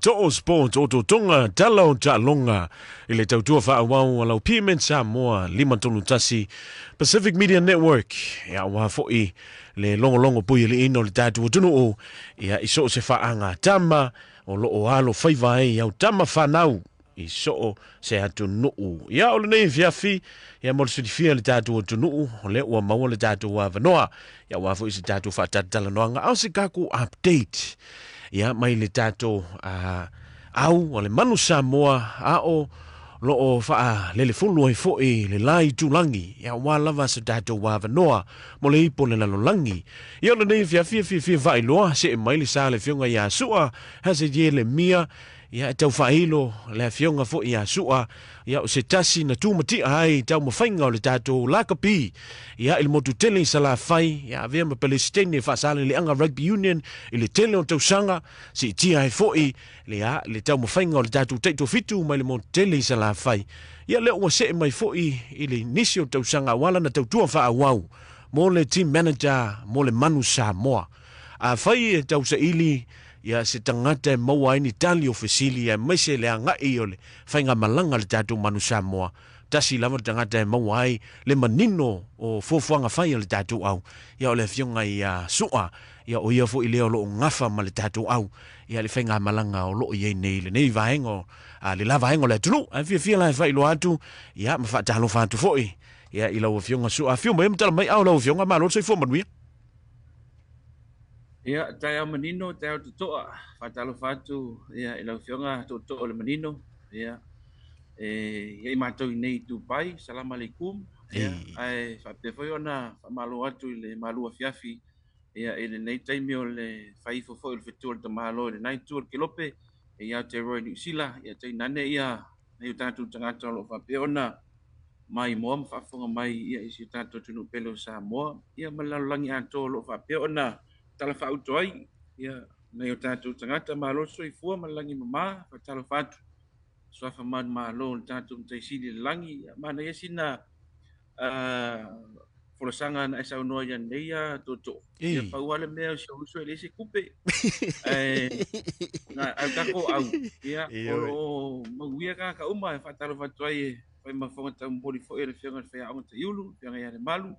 Too Sport o Totoga Tala o Taaloga i le tautua faaauau a lau PMN Samoa 531 Pacific Media Network ia aua foi le logologo puialiiina o le tatou atunuu ia i so o se faaga tama o lo o alo faiva ai au tama fanau i so o se atunuu. Ia o lenei afiafi ia mo le silafia e le tatou atunuu o lea ua maua le tatou avanoa ia aua foi se tatou faatalatalanoaga a o se tatou update ia mai le tatou au a le Manu Samoa a o lo o faalelefulu ai foi le la itulagi ia aua lava se tatou avanoa mo le ipo le lalolagi. Ia o lenei afiafi e fiafia faailoa see mai le sa le afioga ia Sua Hazard Ielemia. Ia, e tau faailo le afioga foi ia Sua, ia o se tasi na tumatia ai i taumafaiga o le tatou lakapi, ia i le motu tele i Salafai, ia avea ma Pelesitene Faasaleleaga Rugby Union i le tele o tausaga, siitia ai foi le, ia, le taumafaiga o le tatou taitofitu mai le motu tele i Salafai. Ia lea ua see mai foi i le nisi o tausaga aua lana tautua faaauau mo le team manager mo le Manu Samoa. Afai e tausaili ia se tagata e maua ai ni tali o fesili aemaise le agai o le faigamalaga a le tatou Manu Samoa, tasi lava le tagata e maua ai le manino o fuafuaga fai a le tatou au, ia o le afioga ia Su'a, ia o ia foi lea o lo o gafa ma le tatou au ia le faigamalaga o lo o i ai nei i lenei vaega o le la vaega o le atunuu. Ae fiafia la e faailoa atu ia ma faatalofa atu foi ia i lau afioga Su'a. Afio mai ma tala mai ao lau afioga, malo le soifua manuia. Ia, taeao manino, taeao totoa, faatalofa atu ia, i lau Afioga Tootoo o le Manino, ia, e i ai matou i nei i Dubai, salam alaikum, ia, ae faapea foi ona faamalo atu i le malu afiafi ia, i lenei taimi o le fai ifo foi o le fetu o le tamaloa i lena itu o le Kelope, i Aotearoa i Niu Sila, ia, tainane ia nai o tatou tagata o lo o faapea ona maimoa ma faafofoga mai ia i si o tatou atunuu pele o Samoa, ia ma le lalolagi atoa o lo o faapea ona talafaauto ai ia nai o tatou tagata. Malo le soifua ma le lagi mama, faatalofa atu suafa manumalo o le tatou Matai Sili i le lagi. Ia, manaia sina folasaga na e saunoa i nei a Tootoo. Ia pau lava le mea o si ou uso e leai se tupe. Ae na au tatou au, ia o lo o manuia tagata uma e faatalofa atu ai e fai ma fofoga taumoli foi o le Afioga i le Faiaoga Taiulu, le Afioga ia Lemalu,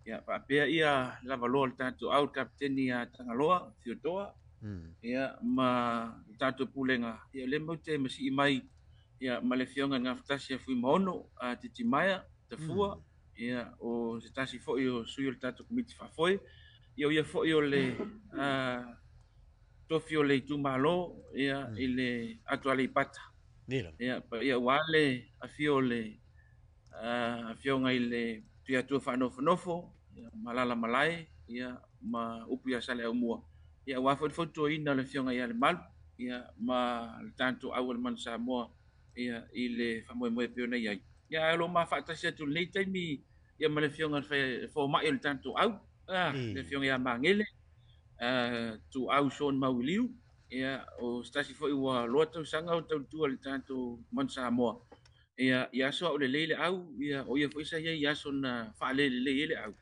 ia faapea ia lavaloa o le tatou au, le Kapeteni ia Tagaloa Fiotoa, ia ma le tatou Pulega, ia o lea matou te masii mai ia ma le Afioga i le Gafatasi ia Fuimaono Titimaea Tafua, ia o se tasi foi o sui o le tatou Komiti Faafoe, ia o ia foi o le tofi o le itumalo ia i le atu Aleipata. Ia, ia aua le afio o le afioga i le Tuiatua Faanofonofo, ia, Malala Malae, ia, ma upu ia Saleaaumua, ia, aua foi le fautuaina o le afioga ia Lemalu, ia, ma le tatou au o le Manu Samoa, ia, i le faamoemoe e pei ona i ai. Ia, ae o lo o ma faatasi atu i lenei taimi, ia, ma le afioga i le fomai o le tatou au, le afioga ia Magele, Tuau Sean Mauiliu, ia, o se tasi foi ua loa tausaga o tautua i le tatou Manu Samoa. Ia, i aso a o lelei le au, ia, o ia foi sa i ai i aso na faalelelei ai le au.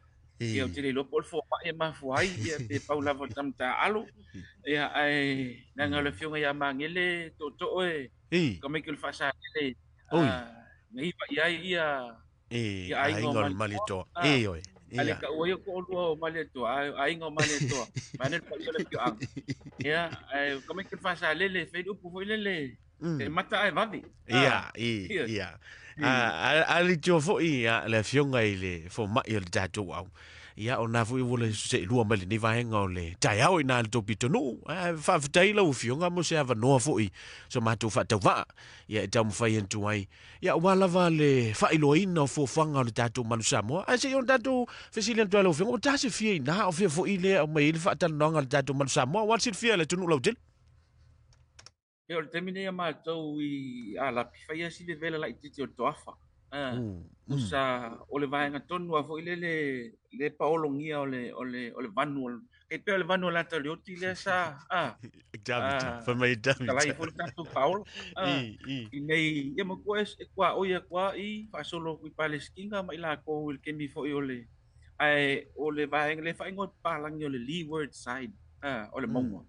Ia, ou te le iloa po o le fomai e mafua ai, ia, pe pau lava o le tama taaalo. Ia, ae leaga o le afioga ia Magele Tootoo e tamaiti o le Faasalele, na iva i ai ia ia aiga o Malietoa. Ioe. A le taua ia toalua o Malietoa, a o aiga o Malietoa, vaeane le paia o le afioaga. Ia, ae o tamaiti o le Faasalele e fai le upu foi lele, e mata ae vave. Ia, ia. A leitioa foi le afioga i le fomai o le tatou au. Ia, o na foi ua le seelua mai lenei vaega o le taeao i na le tou pitonuu. Faafetai lau afioga mo se avanoa foi so matou faatauvaa. Ia, e taumafai atu ai. Ia, aua lava le faailoaina o fuafuaga o le tatou Manu Samoa. Ae se i ona tatou fesili atu ai lau afioga, ua ta se fia ina, o fea foi lea e aumai ai le faatalanoaga a le tatou Manu Samoa, aua le silafia e le atunuu lautele. Ia, o le taimi nei a matou i Alapi, fai lava si vevela laitiiti o le toafa. Tusa o le vaega tonu lava foi lele le paologia o le, o le, o le vanu o le, e pei o le vanu o le ata o le oti lea sa, Davita, fai mai Davita. Talai foi le tatou paolo. I nei, ia matua e kua oi a kua i faasolo atu i Palesitina ma i latou i le taimi foi o le, ae o le vaega le faaigoa papalangi o le leeward side, o le mauga.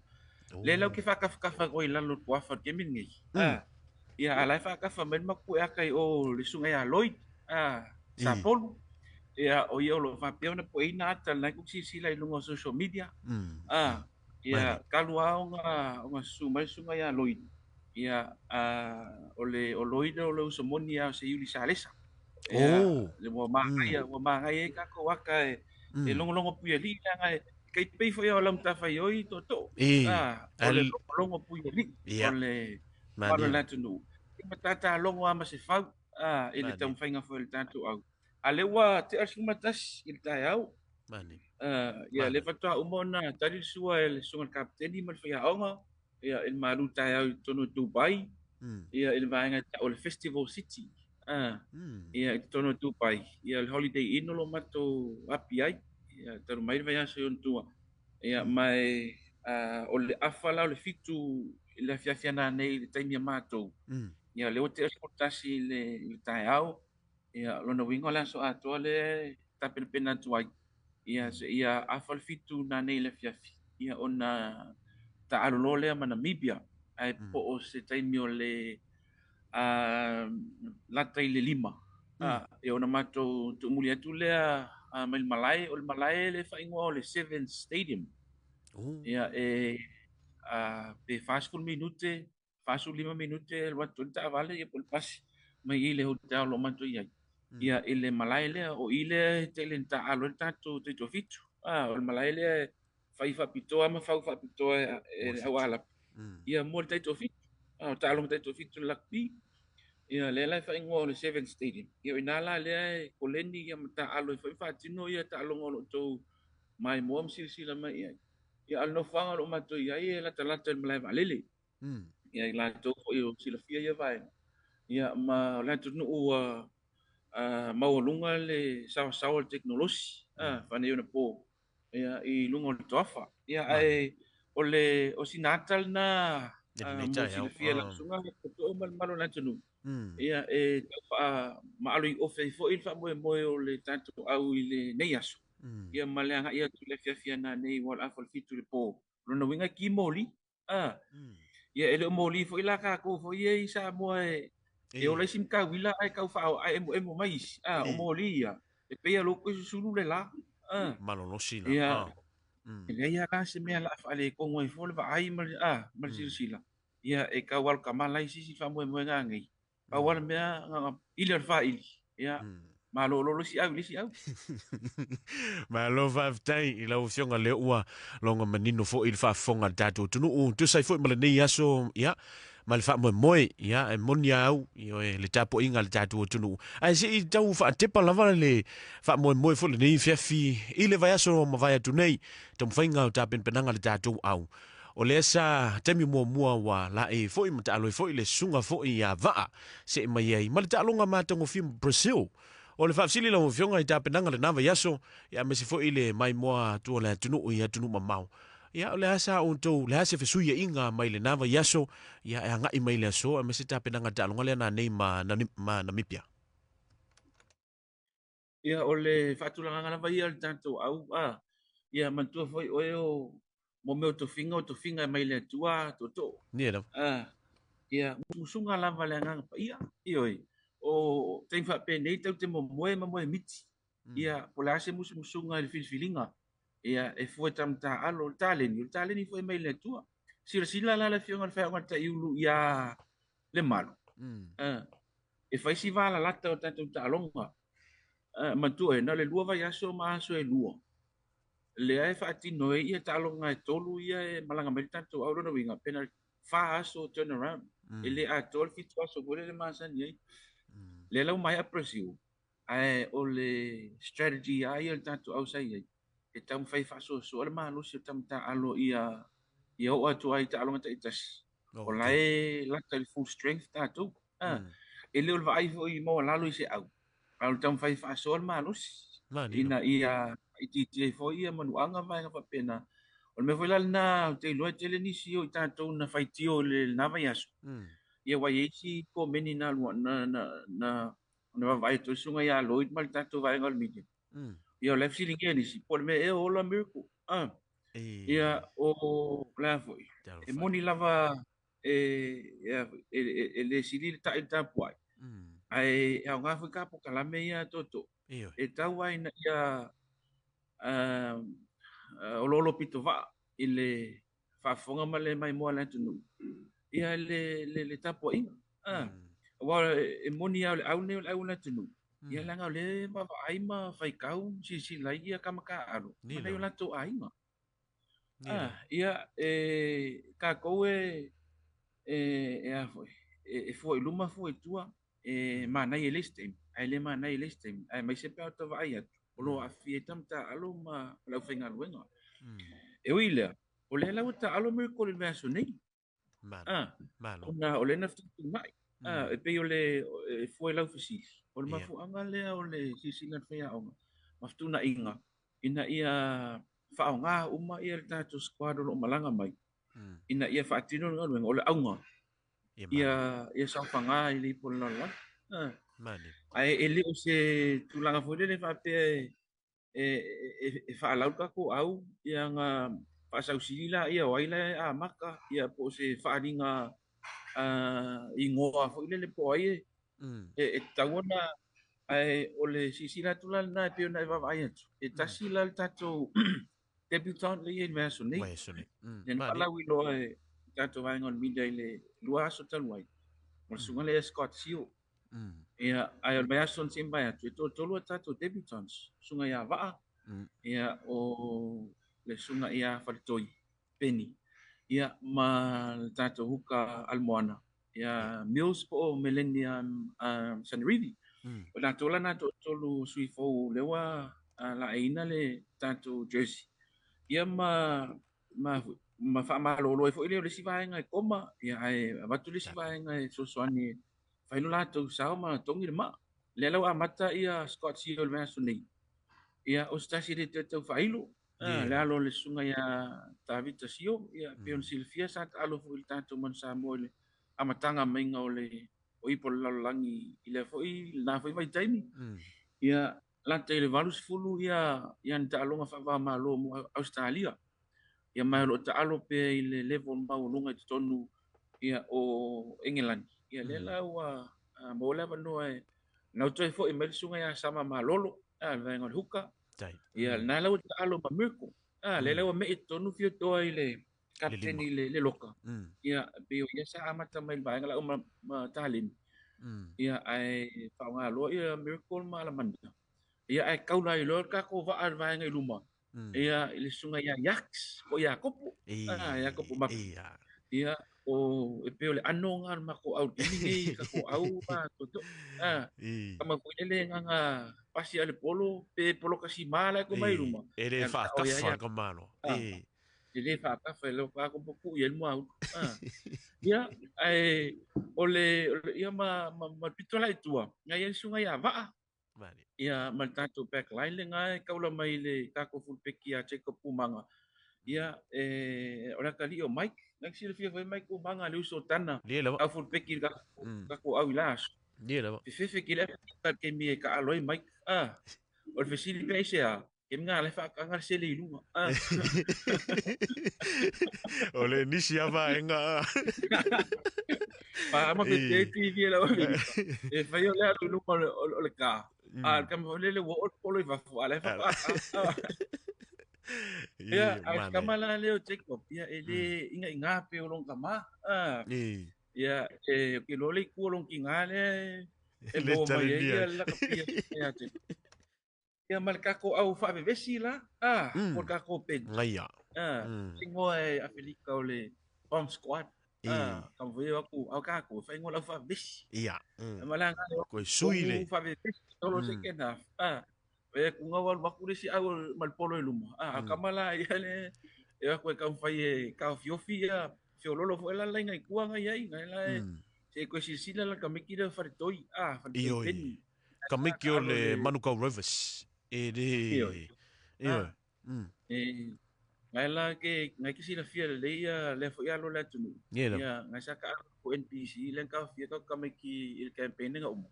Lea la ou te faatafatafa atu ai i lalo o le tuafa i le taimi lenei. Ia, a o la e faatafa mai le matou pueata i o le susuga ia Lloyd Sapolu. Ia, o ia o lo o faapea ona pueina ata lena e tou te silasila i luga o social media. Ia, talu lava ona susu mai le susuga ia Lloyd, ia, o le o Lloyd o le uso moni lava o Seiuli Salesa. Ia, ua manaia, ua manaia ai tatou ata e logologo puialii leaga e tai pei foi o lau matafaioi tootoo. O le logologo puialii o le mamalu o le atunuu. E matata logo lava ma se fau i le taumafaiga foi o le tatou au. A o lea ua tea le 11 i le taeao. Ia, lea faatoa uma ona tali le sua e le susuga i le Kapeteni ma le faiaoga ia, i le malu taeao i totonu o Dubai, ia, i le vaega e tau o le Festival City, ia, i totonu o Dubai, ia, le Holiday Inn o lo o matou api ai, ia, talu mai le vaiaso i ona tua. Ia, ma e, o le afa la o le 7 i le afiafi nanei i le taimi a matou, ia, lea ua tea le 11 i le taeao, ia, lona uiga o le aso atoa lea e tapenapena atu ai, ia, seia afa le 7 nanei i le afiafi, ia, ona taaalo loa lea ma Namibia, ae po o se taimi o le lata i le 5, ia, ona matou tuumuli atu lea mai le malae, o le malae le faaigoa o le Seven Stadium. Ia, e pe 40 minute, 45 minute alu atu ai le taavale ia po o le pasi mai i le hotel o lo o matou i ai. Ia, i le malae lea, o i lea e tele ina taaalo ai le tatou taitoafitu. O le malae lea e fai faapitoa ma fau faapitoa e le au Alapi. Ia, mo le taitoafitu. O taaloga taitoafitu le rugby. Ia, lea la e faaigoa o le Seven Stadium. Ia, o i ina la lea e koleni ia ma taaalo ai foi ma faatino ia taaloga o lo o outou maimoa ma silasila mai i ai. Ia, a o le nofoaga o lo o matou i ai e latalata i le malae vaalele. Ia, i latou foi o silafia ia vaega. Ia, ma o le atunuu ua maualuga le saoasaoa o le tekonolosi, faaneionapo, ia, i luga o le toafa. Ia, ae o le o sina ata lena mo silafia e lau susuga tootoo ma le mamalu o le atunuu. Ia, e tau faamaalo i ofe ai foi le faamoemoe o le tatou au i lenei aso. Ia, ma le agai atu i le afiafi nanei ua o le afa o le 7 i le po. O lona uiga e ki moli. Ia, e le o moli foi la tatou foi ia i Samoa e ola isi matauila ae tau faaemoemo mai isi. O moli ia, e pei a lou susulu le la. Malolosi la. Ia, e leai lava la se mea o le a faaletonu ai fua le vaai ma le silasila. Ia, e tau alukamala ai se isi faamoemoega nei. Pau lava le mea, na ona ili o le faili. Ia, malolo le isi au i le isi au. Malo faafetai i lau Afioga lea ua logo manino foi i le faafofoga a le tatou atunuu. Tusa ai foi ma lenei aso, ia, ma le faamoemoe, ia, e moni a au, ioe, le tapuaiga a le tatou atunuu. Ae se i tau faatepa lava le faamoemoe foi lenei afiafi i le vaiaso mavae atu nei, taumafaiga o tapenapenaga a le tatou au. O lea sa taimi muamua ua laei foi ma taalo ai foi le susuga foi ia Vaa see mai ai ma le taaloga matagofie ma Brazil. O le faafesili lau Afioga i tapenaga lena vaiaso, ia aemaise foi le maimoa atu o le atunuu i atunuu mamao. Ia o le a sa outou, le a se fesuiaiga mai lena vaiaso, ia e agai mai le aso aemaise tapenaga taaloga lea nanei ma, ma Namibia. Ia, o le faatulagaga lava ia o le tatou au, a, ia manatua foi oe o mo mea o tofiga, o tofiga e mai le Atua tootoo. Ia lava. A, ia, musumusuga lava le Agaga Paia, ioe, o taimi faapenei tatou te momoe ma moe miti. Ia, po o le a se musumusuga i le filifiliga, ia, e fua i taumataaalo, o le taleni, o le taleni foi e mai le Atua. Silasila la le Afioga i le Faiaoga a le Taiulu ia Lemalu, e fai si valalata o tatou taaloga. Manatua e na o le 2 vaiaso ma aso e 2 lea e faatino ai ia taaloga e 3 ia e malaga mai le tatou au. Lona uiga pe na 4 aso turn around, e le atoa le 7 aso foi lele masani ai. Lea la ua maea Brazil, ae o le strategy lava ia o le tatou au sa i ai, e taumafai e faasoasoa le malosi o taumataaalo ia oo atu ai i taaloga taitasi. O la e lata i le full strength tatou. E le o le vaai foi maualalo i se au, a o le taumafai e faasoa le malosi ina ia itiitia ai foi ia manuaga ma vaega faapena. O le mea foi la lena ou te iloa e tele nisi o i tatou na faitio i lena vaiaso. Ia ua i ai isi komeni na na vaavaai atu ai le susuga ia Lloyd ma le tatou vaega o le media. Ia o la e fesiligia nisi, po o le mea ea o ola Miracle. Ia o le a foi. E moni lava e, e, e, e le sili le taʻi le tapuai. Ae e aoga foi ka polokalame ia toto. E tau ai ina ia oloolo pito vaa i le faafofoga ma le maimoa a le atunuu ia le tapuaiga. Aua e moni lava o le au lenei o le au o le atunuu, ia leaga o lea e vaavaai ma faitau ma silasila ai ia tama taaalo ma nai o latou aiga. Ia, e tatou e e a foi, e fua i luma fua i tua, e manaia i le isi taimi, ae le manaia i le isi taimi, aemaise pe a ou vaai atu, o lo o aafia ai tama taaalo ma le aufaigaluega. E ui i lea, o lea la ua taaalo Miracle i le vaiaso nei. Malo. Ona o lea na fetuutuunai. E pei o le e fua i lau fesili, o le mafuaaga lea o le silasila a le faiaoga ma fetuunaiga ina ia faaaoga uma ia le tatou squad o lo o malaga mai ina ia faatino le galuega. O le auga ia saofaga i le ipu o le lalolagi. Ae e le o se tulaga foi lele faapea e faalau le tatou au ia na faasausili laia o ai la e amata ia po o se faaaliga igoa foi lele po o ai e tatau ona. Ae o le silasila atu la lena e pei ona e vaavaai atu, e tasi la le tatou debutant lea e i ai i le vaiaso nei. Lea na faalauiloa e le tatou vaega o le media i le 2 aso talu ai, o le susuga lea Scott Seal. Ia, ae o le vaiaso na se'i mavae atu, e toatolu a tatou debutants, susuga ia Vaa, ia, o le susuga ia Faletoi Penny, ia, ma le tatou huka Almoana, ia Mills po o Melenia Sanerivi. O latou la na toatolu sui fou lea ua laeiina le tatou jersey. Ia ma faamalolo ai foi lea o le isi vaega e koma, ia, ae avatu le isi vaega e fesoasoani e fai lo latou sao ma togi le maa. Lea la ua amata ia Scott Sio i le vaiaso nei. Ia, o se tasi e le toe tau faailo. Le alo o le susuga ia Tavita Sio, ia, pei ona silafia sa taalo foi i le tatou Manu Samoa i le amataga maiga o le o ipu o le lalolagi i lea foi lena foi vaitaimi. Ia, lata i le 80 ia ni taaloga faava-o-Malo mo Ausetalia. Ia, ma o lo o taalo pea i le level maualuga i totonu ia o Engelani. Ia, lea la ua maua le avanoa e nau toe foi mai le susuga ia Sama Malolo, le vaega o le huka. Ia, lena la ua taalo ma Miracle. Lea la ua mei totonu Fiotoa i le kapiteni i le loka. Ia, pei o ia sa amata mai le vaega la ma Taleni. Ia, ae faaaoga loa ia Miracle ma Alamanda. Ia, ae kaula ai loa le tatou vaa i le vaega i luma. Ia, i le susuga ia Yaks, po o Iakopo. Iakopo Mapu. Ia, o e pei o le ano nga o le matou au i le taimi nei, tatou au ma toto. Tama foi lele nganga pasi a le polo, pe poloka sima la e koma i luma. E le faatafa ka malo. E le faatafa e leo ka ko poku i le mua. Ia, ae o le ia ma pito la i tua, ngai ia le susuga ia Vaa. Ia, ma le tatou backline le nga e kaula mai le tatou fullback ia Jacob Umaga. Ia, e, o le atalii o Mike, ngai silafia foi Mike Umaga le uso o Tana, au fullback i le tatou au i la aso. Fefefe ki le ka ke mi e ka alo ai Mike. O le fesili pe ai se a, ke nga le whaakanga le sele i lunga. O le nisi a vaenga. Pa ama pe te TV e lau Amerika. E whai o le alu i lunga o le ka. A, ka mo le le wo o polo i wafu. A le whakaanga. Ia, a kama la leo Jacob. Ia, e le inga i ngā pe o long kama. Ia, e ke lo le ku o long ki ngā le e Le mo mai e talelia. ia la kapia ia Jacob. Ia ma le tatou au faavevesi la, po o le tatou bench. Ngaia. Ingoa e Afelika o le bomb squad. Taumafai atu au tatou e fai ingoa le au faavevesi. Ia. Ma le agaga Koe sui le. Faavevesi solo second half. E ku ngau alu atu le isi au ma le polo i luma. Kama la ia le e atu e taumafai e taofiofi ia feololo foi la laina i tua ngai ai ngai la e se koe silasila la kamiki lea Faletoi. Faletoi Ioi. Penny. Kamiki o le Manukau Rovers. E le. Ioi. Ioi. E ngai la ke ngai ke silafia lelei ia lea foi alo le atunuu. Ia lava. Ia ngai sa ka alo ko NPC le ka fia ka kamiki i le campaign nga uma.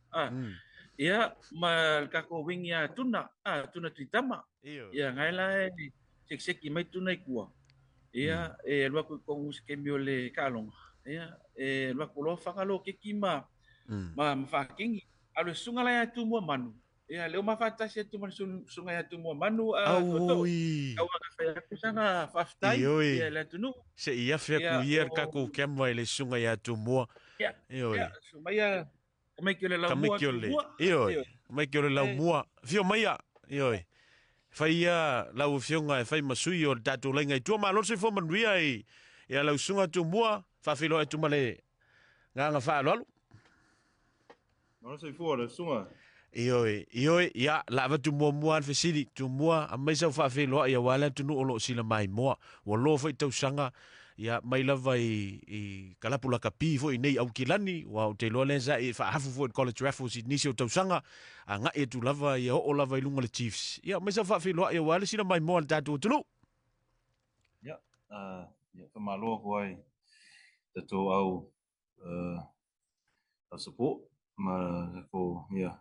Ia ma le tatou wing ia Tuna, Tuna Tuitama. Ioi. Ia ngai la e sekiseki mai Tuna i kua. Ia, e alu atu i totonu i se taimi o le taaloga, ia, e alu atu loa faga lo keki ma, ma, ma faakigi. A o le susuga la ia Tumua Manu, ia, lea ua ma faatasi atu ma le susuga ia Tumua Manu, a Tootoo. Auoi! Tau ina fai atu sana faafetai, Ioe. ia, i le atunuu. Se i afe Ia, atu ia le o- tatou camera i le susuga ia Tumua. Ia, Ioe. ia, sumaia, tamaiti o le laumua Tamaiti o le, Tumua. ioe, Ioe. tamaiti o le laumua. Afio maia, ioe. Fai ia lau afioga e fai ma sui o le tatou laina i tua. Malo le soifua manuia i, ia lau susuga Tumua. Faafeiloai atu ma le agaga faaaloalo. Malo soifua lau susuga. Ioe, ioe, ia, la avatu muamua le fesili, Tumua, aumai sau faafeiloai aua le atunuu o lo o sila maimoa. Ua loa foi tausaga, ia, mai lava i, i kalapu lakapi foi nei Aukilani, ua ou te iloa lea sa e faahafu foi i le College Raffles i nisi o tausaga, agai atu lava, ia oo lava i luga le Chiefs. Ia, aumai sau faafeiloai aua le sila maimoa a le tatou atunuu. Ia, ia, faamalo atu ai tatou au au support ma tatou ia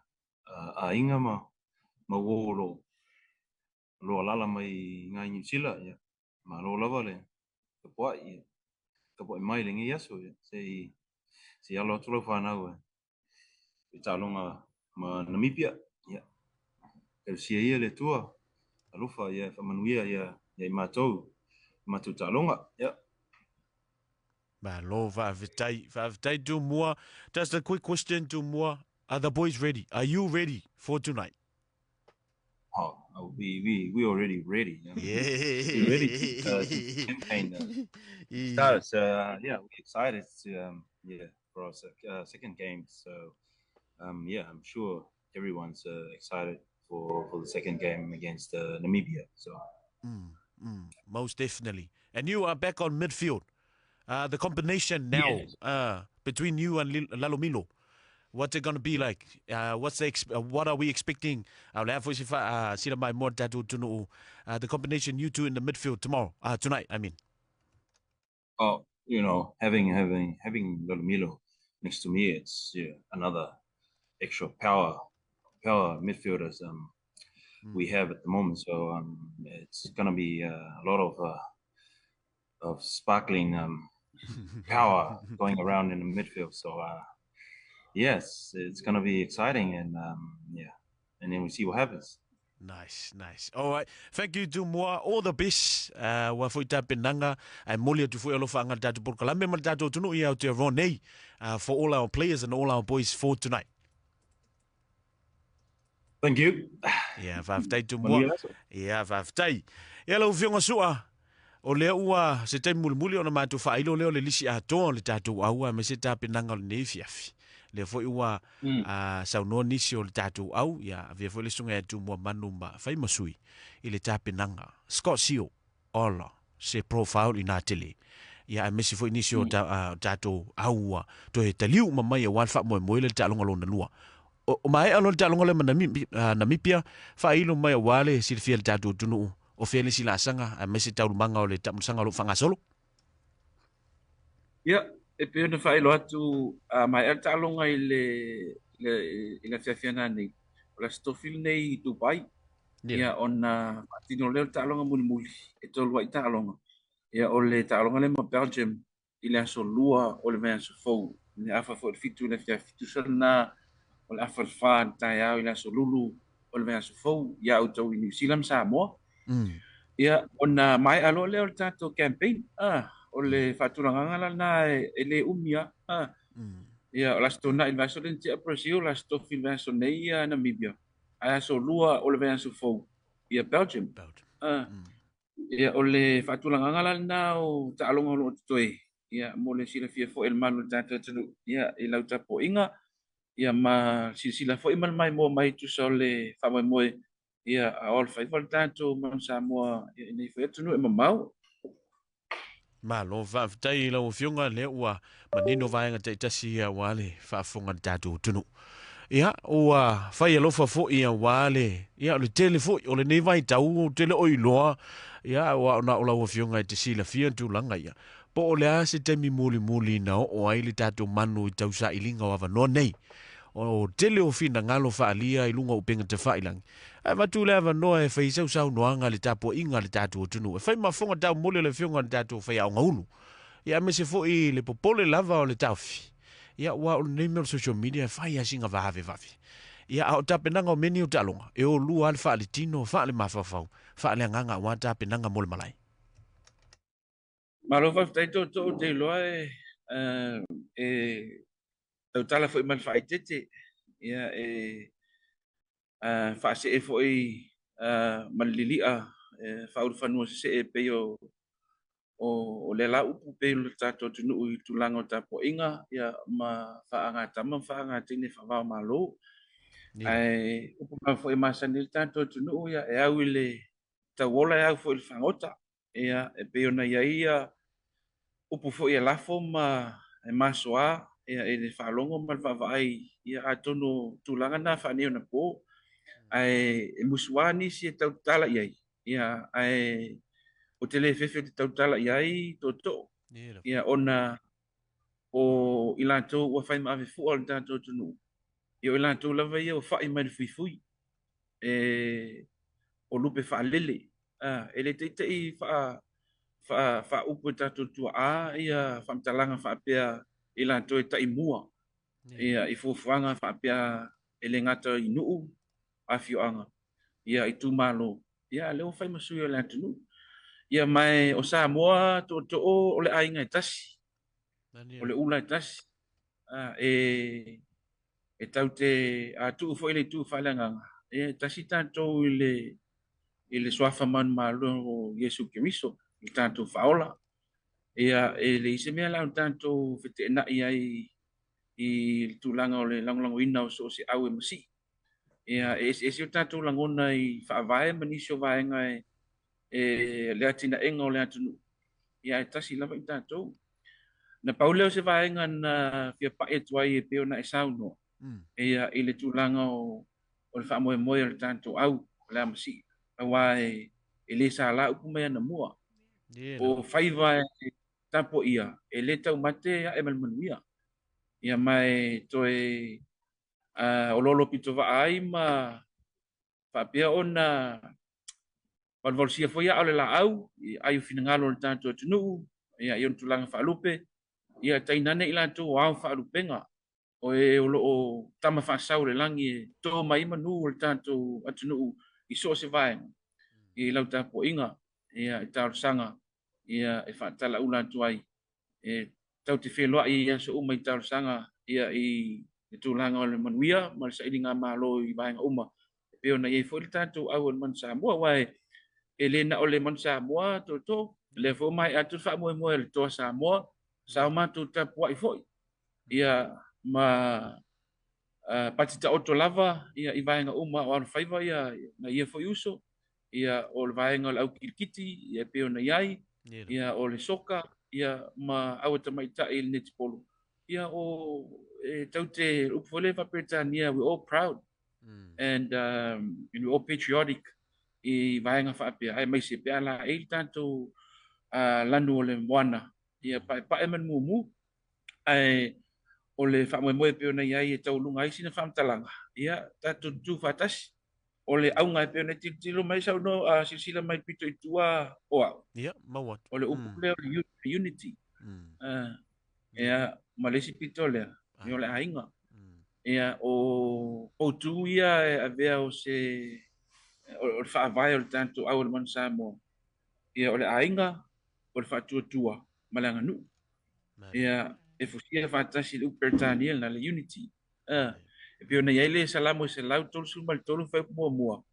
aiga ma ma uo o lo o alala mai i Niu Sila, ia malo lava le tapuai, ia tapuai mai i lenei aso, ia se i se i alo atu lau fanau e i taaloga ma Namibia, ia tausia ia le Atua alofa ia faamanuia ia ia i matou matou taaloga, ia. Malo, faafetai, faafetai Tumua. Just a quick question, Tumua. Are the boys ready? Are you ready for tonight? Oh, we already ready. You know? Yeah. We're ready to campaign. Start. So yeah, we're excited to yeah for our second game. So yeah, I'm sure everyone's excited for the second game against Namibia. So Most definitely. And you are back on midfield. The combination now Yes. between you and Lalomilo, what's it going to be like? What are we expecting? Le a foi se fa sila mai mo tatou atunuu. The combination you two in the midfield tomorrow, tonight, I mean. Oh, you know, having Lalomilo next to me, it's yeah, another extra power midfielders we have at the moment. So it's going to be a lot of sparkling power going around in the midfield. So yes, it's going to be exciting, and yeah, and then we see what happens. Nice, nice. All right. Thank you Tumua. All the best. Ua foi tapenaga. Ae momoli atu foi alofa le tatou polokalame ma le tatou atunuu i Aotearoa nei, for all our players and all our boys for tonight. Thank you. Yeah, faafetai Tumua. Yeah, faafetai. Ia lau afioga Sua, o lea ua se taimi mulimuli ona matou faailo lea o le lisi atoa o le tatou au aemaise tapenaga o lenei afiafi. Lea foi ua saunoa nisi o le tatou au, ia avea foi le susuga ia Tumua Manu ma fai ma sui i le tapenaga. Scott Sio, ola, se profile i nā tele. Ia aemaise foi nisi o tatou au ua toe taliu uma mai aua le faamoemoe le taaloga lona lua. O maea loa le taaloga lea ma Namibia, faailo mai aua le silafia le tatou atunuu o fea le isi laasaga aemaise taualumaga o le taamilosaga o lo o faagasolo. Ia, e pei ona faailo atu maea le taaloga i le i le afiafi nei. O le Aso Tofi lenei i Dubai. Ia, ona faatino lea o le taaloga mulimuli, e tolu ai taaloga. Ia, o le taaloga lea ma Belgium i le aso 2 o le vaiaso fou. I le afa foi o le 7 i le afiafi. Tusa lena o le afa le 4 le taeao i le aso lulu o le vaiaso fou ia outou i New Zealand ma Samoa. Ia, ona maea loa lea o le tatou campaign. O le faatulagaga la lena e le umi lava. Ia, o le Aso Toonai i le vaiaso lea na tea Brazil, o le Aso Tofi i le vaiaso nei ia Namibia. Ae aso 2 o le vaiaso fou ia Belgium. Ia, o le faatulagaga la lena o taaloga o lo o totoe. Ia, mo le silafia foi e le mamalu o le tatou atunuu, ia, i lau tapuaiga, ia, ma silasila foi ma le maimoa mai tusa o le faamoemoe, ia, a o alofaiva le tatou Manu Samoa, ia, i nei foi atunuu e mamao. Malo, faafetai i lau afioga, lea ua manino vaega taitasi ia aua le faafofoga a le tatou atunuu. Ia, ua fai alofa foi aua le, ia, o le tele foi o lenei vaitau, ou te le o iloa, ia, aua ona o lau afioga e te silafia tulaga ia. Po o le a se taimi mulimuli na oo ai le tatou manu i tausailiga o avanoa nei. O tele o finagalo faaalia i luga o upega tafailagi, ae avatu le avanoa e fai ai sau saunoaga i le tapuaiga a le tatou atunuu, e fai ma fofoga taumoli o le Afioga i le tatou Faiaoga Ulu, ia aemaise foi le popole lava o le taofi, ia aua o lenei mea o le social media e fai lava sina vavevave. Ia a o tapenaga o mea nei o taaloga, e o lua lava le faaletino, faalemafaufau, faaleagaga aua tapenaga mo le malae. Malo faafetai tootoo, ou te iloa e tautala foi ma le faaeteete, ia e faasee foi ma le lili'a e faaulufanua sesee e pei o lea la upu pei o le tatou atunuu i tulaga o tapuaiga ia ma faagatama ma faagateine faava-o-Malo. Ae upu lava foi e masani ai le tatou atunuu, ia e au i le tauola e au foi i le fagota. Ia, e pei ona i ai ia upu foi e lafo ma e masoa ia, i le faalogo ma le vaavaai, ia, atonu o tulaga na faaneionapo, ae e musuā nisi e tautala i ai, ia, ae ou te le fefe ou te tautala i ai tootoo, ia, ona o i latou ua fai ma ave fua o le tatou atunuu, ia, o i latou lava ia ua fa'i mai le fuifui, e o lupe faalele. E le teitei faaupu e tatou tuaa ia faamatalaga faapea i latou e taimua ia i fuafuaga faapea e le gata i nuu, afioaga, ia itumalo, ia a lea ua fai ma sui o le atunuu. Ia ma o Samoa tootoo o le aiga e tasi, o le ula e tasi. E tau te a tuu foi le itu faaleagaga, e tasi tatou i le suafa manumalo o Iesu Keriso, i tatou faaola. Ia, e leai se mea la o tatou feteenai ai i le tulaga o le lagolagoina o so o se au e masii. Ia, e eseese o tatou lagona i faavae ma nisi o vaega e le atinaega o le atunuu, ia ae tasi lava i tatou. Na pau lea o se vaega na fia pai atu ai e pei ona e saunoa, ia, i le tulaga o le faamoemoe o le tatou au o le a masii, aua e le sala upu mai anamua. O faiva e tapuaia, e le taumate ae ma le manuia. Ia, ma e toe oloolo pitovaa ai ma faapea ona valuvalusia foi aa o le laau, ai o finagalo o le tatou atunuu, ia, i ona tulaga faalupe, ia tainane i latou o ao faalupega, o e o loo tama faasau le lagi e to mai manu o le tatou atunuu i so o se vaega, i lau tapuaiga, ia, i talosaga, ia, e faatalaula atu ai, e tau te feloai i aso uma i talosaga, ia, i le tulaga o le manuia ma le sailiga malo i vaega uma, e pei ona i ai foi le tatou au o le Manu Samoa, aua e le na o le Manu Samoa tootoo, lea foi mai atu le faamoemoe o le Toa Samoa, sa o matou tapuai foi, ia, ma pati taoto lava, ia, i vaega uma o alofaiva, ia, na ia foi uso, ia, o le vaega o le au kilikiti, ia, e pei ona i ai, ia, o le soka, ia, ma au e tamaitai i le netipolo, ia, o e tau te upu foi lea faa-Peretania, we all proud and we all patriotic i vaega faapea, aemaise pe a laei le tatou lanu o le moana, ia, paepae ma le mumu. Ae o le faamoemoe pei ona i ai e tauluga ai sina faamatalaga, ia, tatou tutu faatasi. O le auga e pei ona tilotilo mai saunoa, silasila mai pito i tua o au. Ia, maua atu. O le upu lea o le unity. Ia, ma le isi pito lea, o le aiga. Ia, o poutu ia e avea o se o le faavae o le tatou au o le Manu Samoa. Ia, o le aiga, o le faatuatua ma le aganuu. Ia, e fusia faatasi le upu Peretania lena, le unity. E pei ona i ai le Salamo e 133 fuaiupu muamua,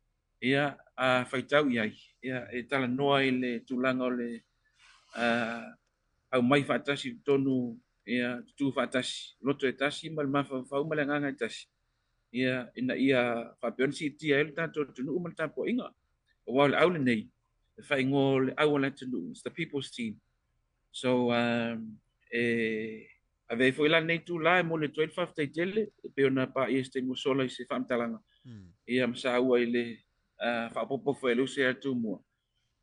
ia, a faitau i ai, ia, e talanoa i le tulaga o le aumai faatasi i totonu, ia, tutu faatasi, loto e tasi ma le mafaufau ma le agaga e tasi, ia, ina ia faapea ona siitia ai le tatou atunuu ma le tapuaiga. Aua o le au lenei, e faaigoa o le au o le atunuu, it's the people's team. So, e ave ai foi la lenei itula e momoli atu ai le faafetai tele e pei ona paia i se taimi ua sola i se faamatalaga, ia, ma saua i le faaopoopo foi a le uso ia Tumua,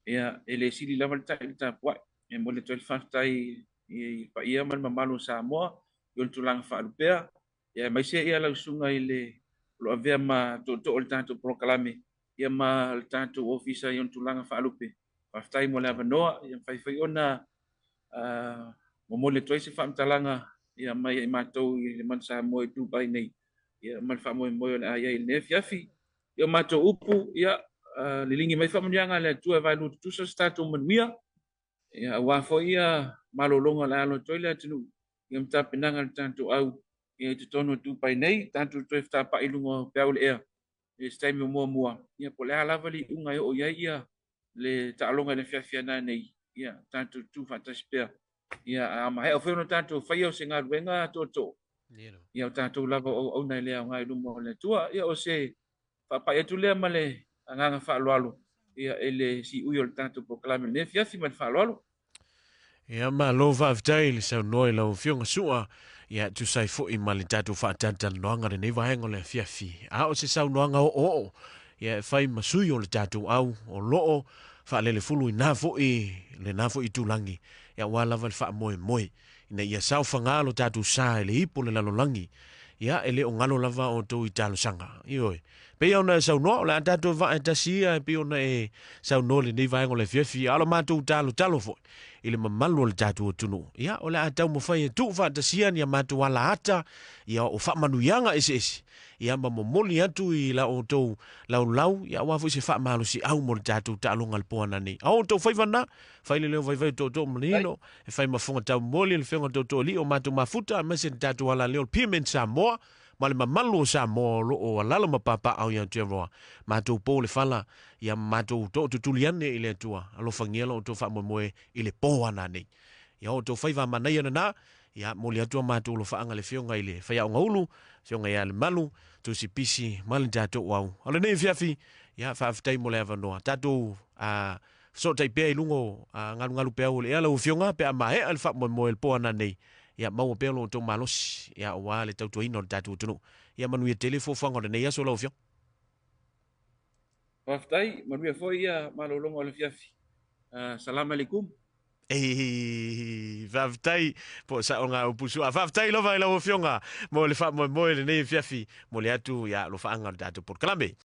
ia, e le sili lava le tai i le tapuai. E momoli atu ai le faafetai i le paia ma le mamalu o Samoa i ona tulaga faalupea. Ia aemaise ia lau susuga i le o lo o avea ma tootoo o le tatou polokalame ia ma le tatou ofisa i ona tulaga faalupe. Faafetai mo le avanoa, ia mafai foi ona momoli atu ai se faamatalaga ia mai ia i matou i le Manu Samoa i Dubai nei, ia ma le faamoemoe o le a i ai i lenei afiafi. Ia o matou upu, ia liligi mai faamanuiaga a le Atua e vaelua tutusa se tatou manuia, ia aua foi ia malologa o le a alo atu ai le atunuu ia ma tapenaga a le tatou au ia i totonu o Dubai nei, tatou toe fetapai i luga o peau o le ea i se taimi o muamua, ia po o le a lava le iuga e oo i ai ia le taaloga i le afiafi a nanei, ia tatou tutu faatasi pea. Ia a maea foi ona tatou faia o se galuega tootoo, ia o tatou lava o auauna e le aoga i luma o le Atua. Ia o se faapai atu lea ma le agaga faaaloalo ia i le siui o le tatou polokalame i lenei afiafi ma le faaaloalo. Ia malo faafetai i le saunoa i lau Afioga Sua, ia e tusa ai foi ma le tatou faatalatalanoaga lenei vaega o le afiafi. A o se saunoaga oooo, ia e fai ma sui o le tatou au o loo faalelefulu i na foi lena foi itulagi, ia aua lava le faamoemoe ina ia saofaga lo tatou sa i le ipu o le lalolagi. Ia e le o galo lava outou i talosaga. Ioe. Pei ona e saunoa, o le a tatou vaa e tasi ia e pei ona e saunoa i lenei vaega o le afiafi, a o le matou talotalo foi i le mamalu o le tatou atunuu. Ia, o le a taumafai e tuufaatasia ni a matou alaata, ia o faamanuiaga eseese, ia ma momoli atu i la outou laulau, ia aua foi se faamalosiau mo le tatou taaloga i le po ananei. A o outou faiva na, fai le leo vaivai o tootoo manino, e fai ma fofoga taumoli le afioga tootoo alii o matou mafuta, aemaise le tatou alaleo o le Pyramid Samoa, ma le mamalu o Samoa o lo o alala ma papaaao i Aotearoa. Matou po le fala, ia ma matou tootutuli ane i le Atua, alofagia lo outou faamoemoe i le po ananei. Ia outou faiva manaia lena, ia momoli atu a matou alofaaga i le Afioga i le Faiaoga Ulu, Afioga ia Lemalu, Tusi Pisi ma le tatou au. O lenei afiafi, ia faafetai mo le avanoa. Tatou fesootai pea i luga o galugalu peau o le ea lau Afioga pe a maea le faamoemoe i le po ananei. Ia maua pea lo outou malosi, ia aua le tautuaina o le tatou atunuu. Ia manuia tele fuafuaga o lenei aso lau Afioga. Faafetai, manuia foi ia malologa o le afiafi. Salam alaikum. Ei, faafetai po o sao ngā upu sua. Faafetai lava i lau Afioga mo le faamoemoe i lenei afiafi mo le atu ia alofaaga o le tatou polokalame.